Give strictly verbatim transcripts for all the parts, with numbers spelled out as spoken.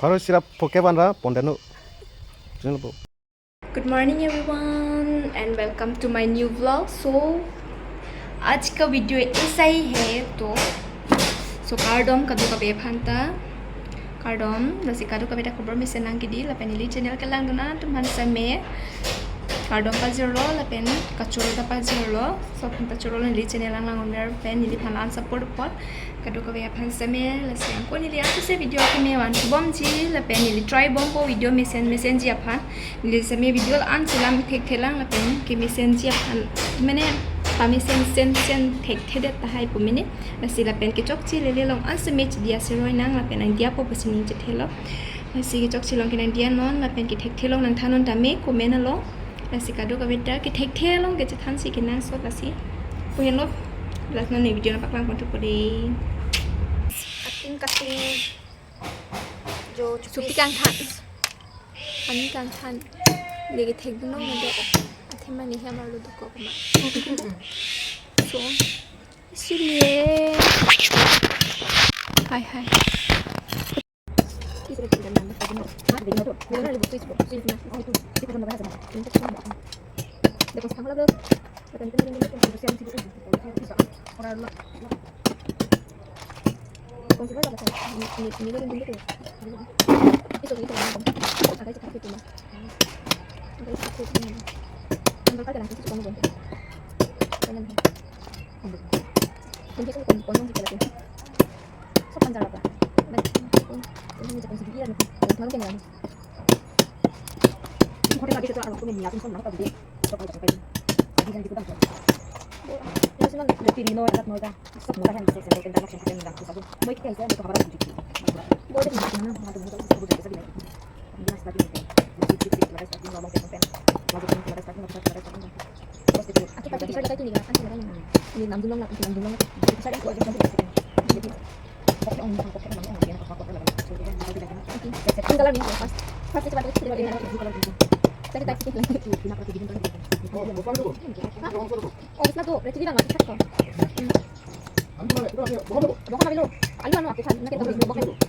Pharo sirap phoke vanra pondeno. Channel po. Good morning everyone and welcome to my new vlog. So आज का वीडियो ऐसा ही है तो so kardom kadokave aphanta kardom lasi kadokave ta khobor mesen nangkedi lapen neli channel kelang dona atum aphan seme kardom pajirlo lapen kachoro ta pajirlo so aphan pachoro neli channel lang lang omer pen neliphan an support apot kadokave aphan seme lasi anko neli ansi se video keme van bomji lapen neli try bompo video mesen mesenji aphan neli seme video an selam thekthelang lapen kemesenji aphan mane pamesen sen sen thekthedet tahai pu mene lasi lapen kechokche lele along an seme chidi aseroi nang lapen nangdiyapo pusi ning chethelo lasi kechokche along ke nangdiya non lapen kethekthe along nangthan non tame comment along lasi kadokave ta kethekthe along kechethansi kenangsot lasi pu henlo lasi non ne video nangpaklang ponthuppo dei. Cutting cutting jo supi kangthan. Ani kangthan. Neli kethekdun nang nang do. Athema ne hem arlo dokok ma. So, इसलिए हाय हाय.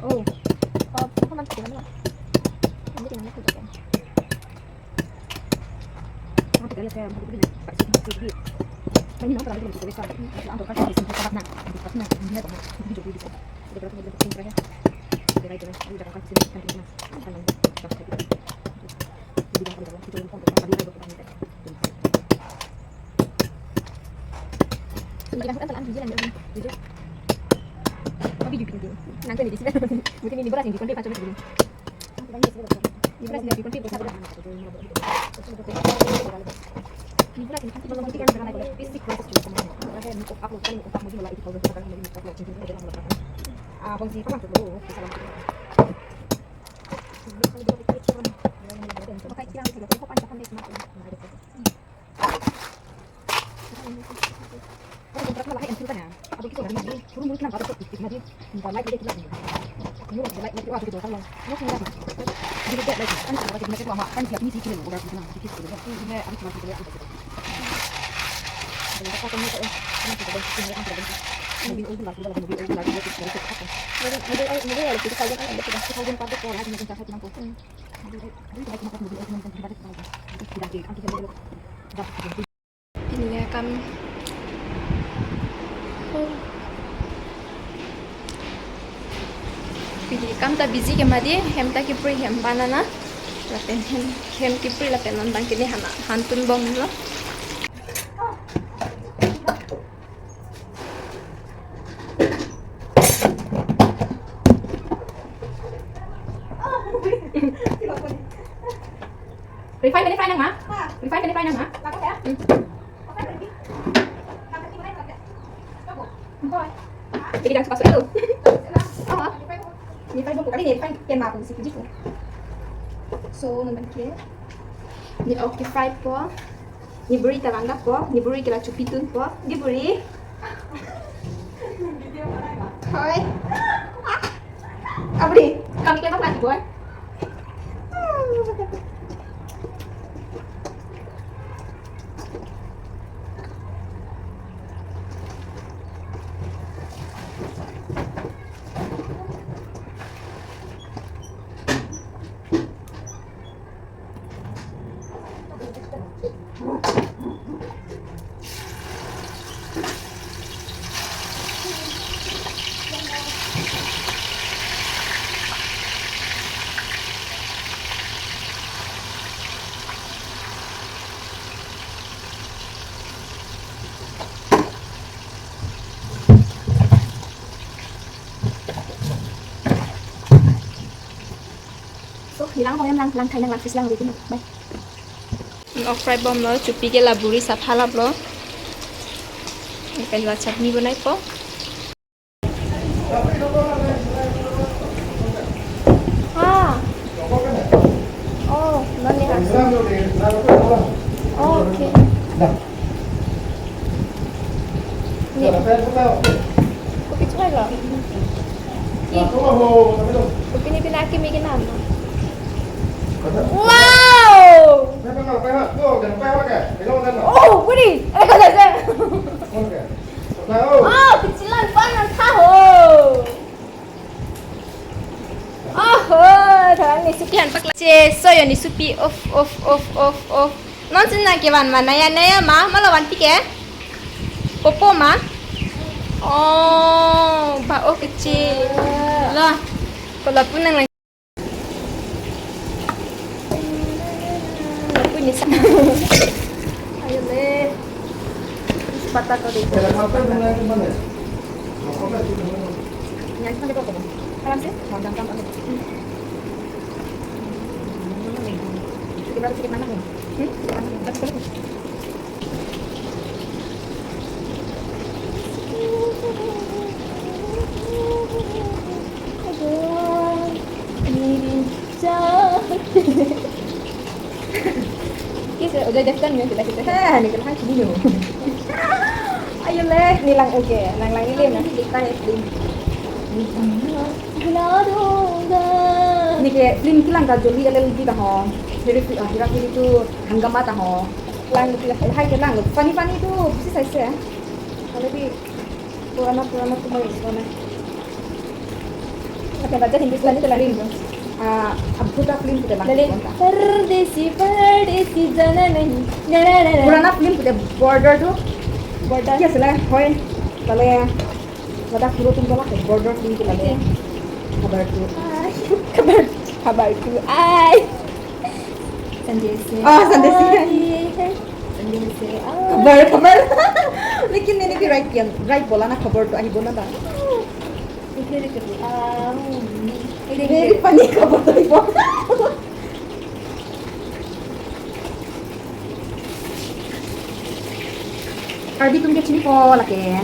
Oh, Pini kam. Oh. Pini kam ta busy ke mati, hem ta kipri hem banana. Lapen hem, hem kipri lapen non bang kini hana, hantun bomlo. Refine, refine nang ma? Refine, refine nang ma? Hmm. Jadi jangan suka-suka lo. Oh. Refine buku kali ni, refine pen ma pun si kuji ko. So, naman ke. Ni okay fry po. Ni buri ta langdakpo, ni buri ke la chupitun po, ni buri. Hoi. Abri, kami ke bang lagi boy. Lang hoyam lang, lang thai lang, lang fish lang, ready na. Bye. Nok fry bomlo, chupi ke la buri sapha laplo. Lapen la chutney bonaipo. Ah. Oh, non ni ha. Okay. Ni. Kopi chuai lo. Ih. Kopi ni pinaki mi kinam. Wow! Oh, budi. Eh, kau dah. Oh, kecilan banget tahu. Oh, tharang ni supi han pakla. Che, so yo ni supi. Of, of, of, of, of. Non sin na kevan ma naya naya ma, ma lavan pi ke? Popo ma? Oh, ba o kecil. Lah. Kalau pun nang Lapu ni sa. Ayo le. Sepatah kau deh. Yang sana kau kau. Alam sih, mau jangkang kau. Kita berapa sedikit mana nih? Hmm? Mana nih? Berapa sedikit? Yes, udah daftar nih kita kita. Hah, ni kan hak sini. Ayo le, ni lang oke, nang lang ini na kita ya film. Ni ke film kilang ta Jolly L L B ta ho. Hera Pheri, ah, Hera Pheri tu Hungama ta ho. Lang, hai ke lang, funny funny tu bisi saise. Kalau di purana purana tu mai purana. Apa baca Hindustani tu lang. Ah, Abdhuta film kita lang. Dari Pardesi, Pardesi, jana nahi, na, na, na, na. Purana film kita Border tu. Border. Yes lah, hoi. Kalau ladak hero tum tolak ya, Border film ke lagi. Oke. Khabar tu. Ai. Khabar, khabar tu. Ai. Sunday se. Oh, Sunday se. Ai, hai. Sunday se. Ai. Khabar, khabar. Lekin ini ke right kiya, right bola na, khabar tu ahi bona ta. Ini ke, ah, ini very funny khabar tu ahi bona. Karbi tum ke chinipo lake.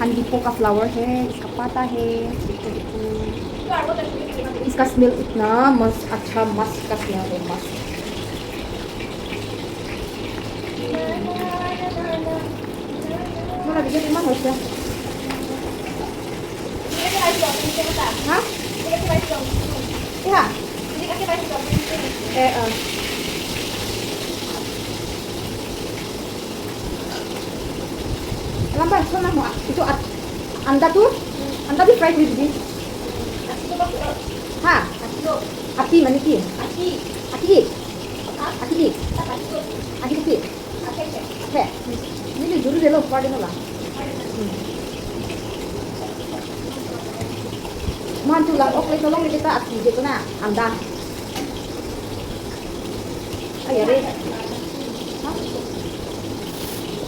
Handipo ka flower hai, iska pata hai, dekho dekho. Iska smell itna mas accha, mas ka smell hai, mas. Mala video iman hoise. Ha? Iya. Eh, eh. Lamban, so na mo, itu at-, anda tu? Anda tu fry kuri di? Ha? Ati mane ki? Ati. Ati. Ati. Ati. He. Neli juru delo, pardon la. Hmm. Man tu lang ok le tolong le kita ati je tu na, anda. Ay, are. Ha?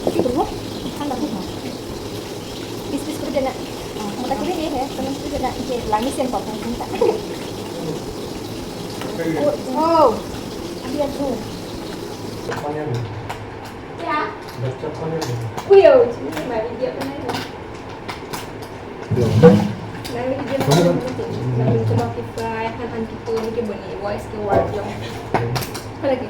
Ati berhok? Anda tu ha. Pis pis kuri dena. Mata kuri ni he, teman kuri dena. Ije, langis yang potong cinta. Oh, oh. Abi aku. Kuyo, cini mari dia pernah itu. Mari dia pernah itu. Mari coba ke fry, han an kita ni ke bani, voice ke word long. Apa lagi?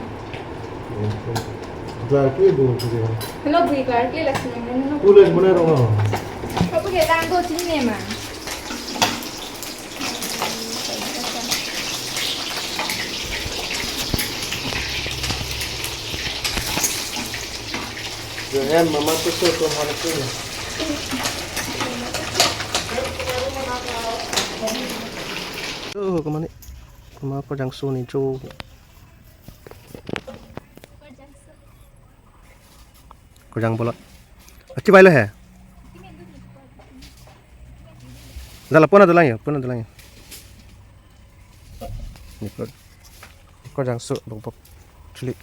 Clark Quay bu tu dia. Hello, bu Clark Quay lah sini, hello. Tulis mana rong? Apa ke tanggo cini mah? Johan, mama tu so tu mana tu. Oh, kemana? Kemana Korjangso ni jo? Korjang bolot. Achi bailo he. Dala pona dalang ya, pona dalang ya. Ni Kor-, Korjangso bok bok. Chili.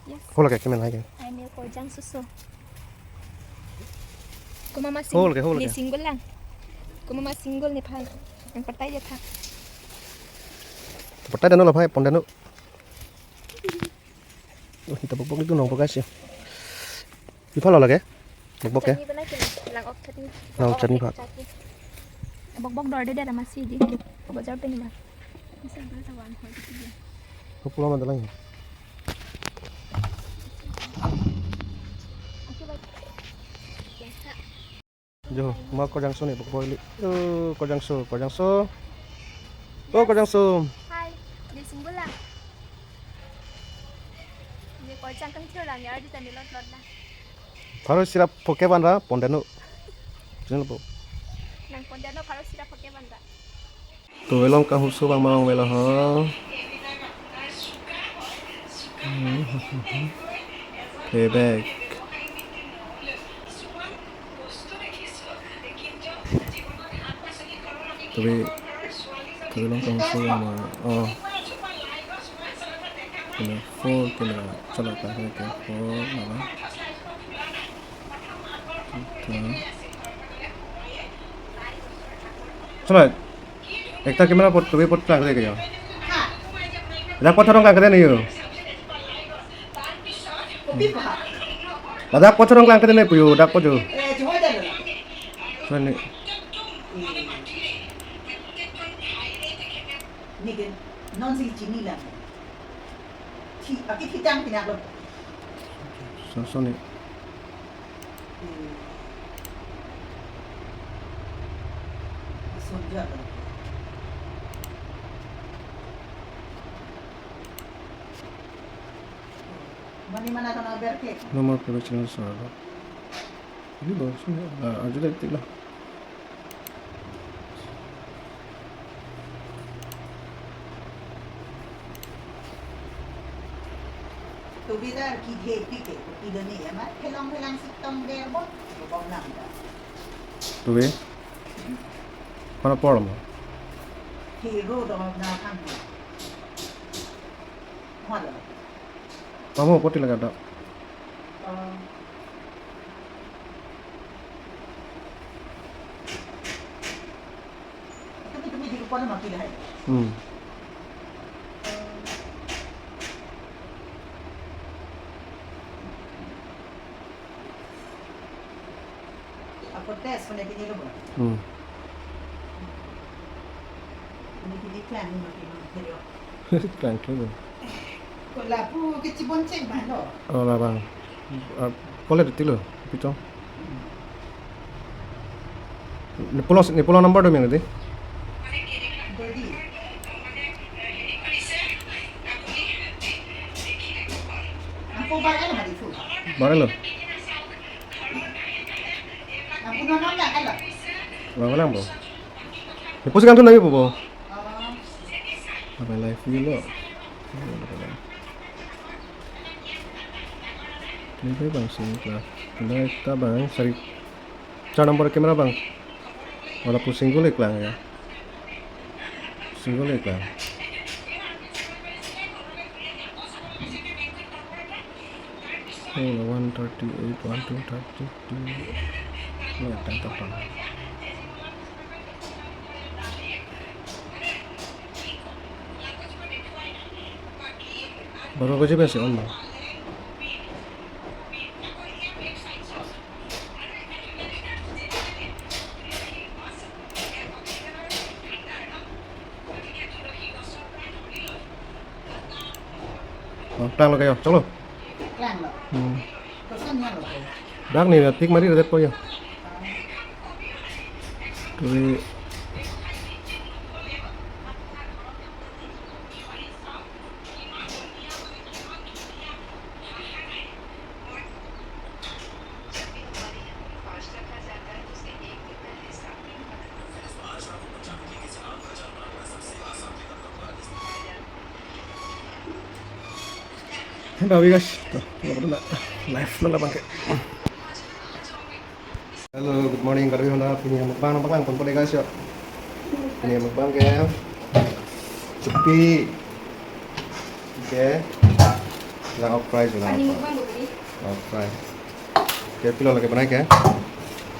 Yes. Hola ke kemen hai ke. Ai mir Korjangso so. Ko mama sing-, Hol ke, hol ni ke. Single lang. Ko mama single ni phan. Ang patay dia tha. Potai dano la bhai, pon dano. Oh, kita bokbok itu nong pokai sih. Ipha lo lage? Bokbok ya? Chutney banai kena, lang ok chutney. Lang ok chutney pha. Bokbok dor de de masi di. Bajar pe ni ma. Bisa ba sa wan hoi di. Ko pulo ma dalang ya. Jo, ma korjangso ni bokbok ili. Oh, korjangso, korjangso. Oh, korjangso. Hai, di sing bula. Di korjang kang thir lang ya, di tani lot lot na. Pharo sirap phoke ban ra, pon dano. Channel po. Nang pon dano, pharo sirap phoke ban ra. To elong kanghuso abang abang melo ho. Playback. To, to elong kanghuso abang abang. Oh. Camera four, camera. Chala ka hai ke four, nala. Chalo, ekta camera pot, tumi pot lang kade kayo. Dak pot thorong lang kade niyo. Ladak pot thorong lang kade ne puyo, dak pot jo. Chalo ni. Nike non si chini lang. Thi, aki thi tang pinak lo. So, so ni. Hmm. Sonja lo. Mani mana kana berke. Nomor professional solo. Ini bagus nih. Nah, aja deh, tik lah. Tubidar ki he pike, ki doni ya ma, helong helang sitong der bo, bo bom lang da. Tubi? Mana por mo? Hi ro do na kan. Halo. Kamu apa tilang ada? Hmm. Ako test ko na kini lo ba? Hmm. Kini kini klang ni ma kini kini. Klang klang. Ko lapu ke chibon cheng ba lo. Oh, labang. Ah, kole deti lo, pitong. Ni pulo, ni pulo number do mi nang di. Dodi. Ako ba elo ma di fu. Ba elo. Ako no no na elo. Ba lang bo. Ni pusi kan tu nami bo. Apa live view lo? Ini bang sini lah. Ini kita bang sari. Char number camera bang. Wala pu single eklang ya. Single eklang. Oh, one thirty-eight, one two thirty-two. Ini yang tangkap bang. Baru kerja biasa on bang. Oh, tang lo kayo, chalo. Tang lo. Hmm. Koson ya lo. Dak ni tik mari red po yo. Tui. Hello, guys. To, to, to, live na labang ke. Hello, good morning, Karbi Honda. Pini mukbang nang panglang pon pon guys yo. Pini mukbang ke. Chupi. Oke. Lang ok fry, lang ok fry. Ok fry. Oke, pilo lagi banai ke?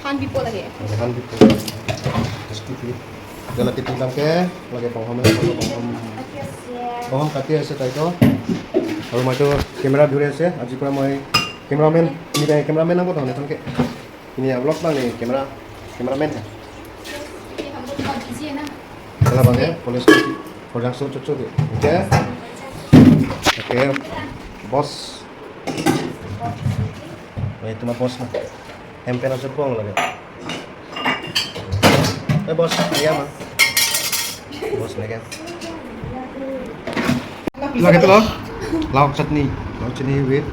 Han bipo lagi. Oke, han bipo. Terus chupi. Dia lagi tinggal ke, lagi pangham, pangham. অহম কাটি আছে তাইতো। আৰু মইতো কেমেৰা ধৰি আছে। আজিৰ পৰা মই কেমেৰামেন, নি তাই কেমেৰামেন হ'ব তাৰমানে, তেনেকে। Ini ya vlog bang nih, kamera, kameramen ya. ये हम लोग बहुत बिजी है ना। Salah bang ya, इसलिए। Police ko, police ko cucu deh. Oke. Oke. Bos. Wah, itu mah bos mah. Empen aja buang lagi. Eh, bos, iya mah. Bos lagi. Lagi tuh loh. Lauk chutney, lauk chutney with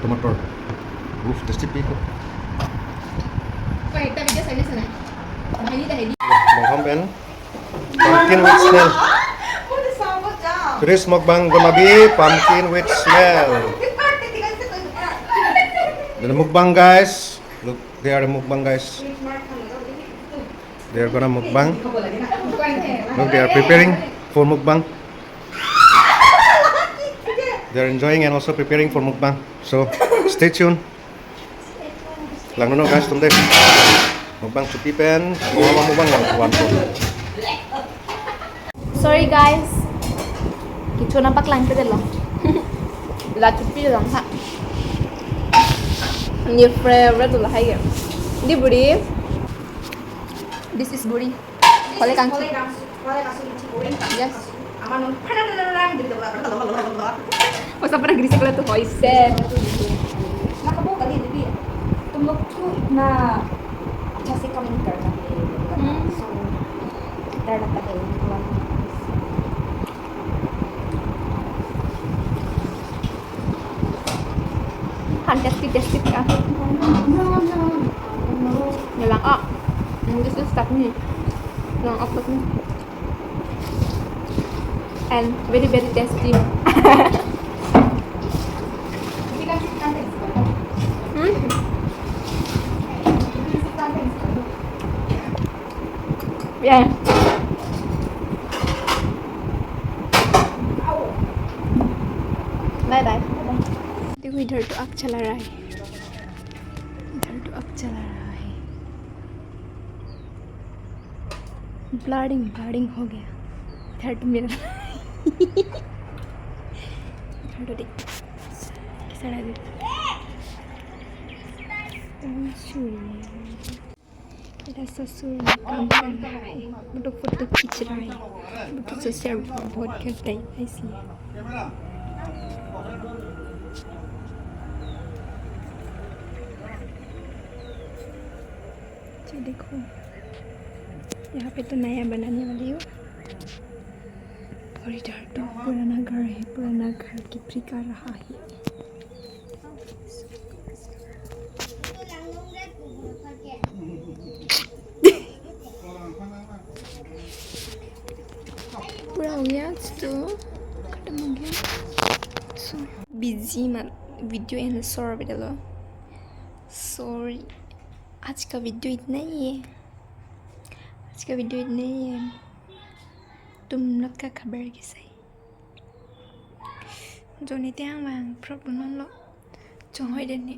tomato. Uff, tasty piko. Wah, ekta video saya sana. Nah, ini dah ini. Mohon ben. Pumpkin with smell. Today's mukbang gonna be pumpkin with smell. The mukbang guys. Look, they are the mukbang guys. They are gonna mukbang. Look, they are preparing for mukbang. They are enjoying and also preparing for mukbang. So, stay tuned. Langnon guys, atum dei. Mukbang chupi pen, mukbang mukbang lang kuan pon. Sorry guys. Kecho nangpaklang pe delo. La chupi lang ha. Ni favorite lo hai. Di buri. This is buri. Kole kangsu. Kole kangsu, kole kangsu, lichi goreng. Yes. Aman nung padang padang padang gitu. Masa pernah grisik lah tuh, hoise. Nah, kamu kali, jadi तुम लोग क्यों इतना अच्छा से कमेंट कर पाते हैं? हम्म। So, डर लगता है उनको। Han tasty, tasty ka. Nang lang ah. This is chutney. Nang octopus ni. And very, very tasty. Hmm? Yeah. Bye bye. देखो, इधर तो आग चला रहा है, इधर तो आग चला रहा है। Blurring, blurring हो गया। इधर तो मेरा, इधर तो देख, कैसा लगे? मेरा ससुर काम कर रहा है, वो तो फोटो खींच रहा है, वो तो ससुर बहुत करता है इसलिए। जी देखो, यहाँ पे तो नया बनाने वाली हो। और इधर तो पुराना घर है, पुराना घर की फ्री कर रहा है। पूरा हो गया तो खत्म हो गया। So busy मत, video एंड शॉर्ट वीडियो लो। Sorry, आज का वीडियो इतना ही है, आज का वीडियो इतना ही है। तुम लोग का खबर कैसा है? Joni tiang vang prop non lo. Chonghoi den ni.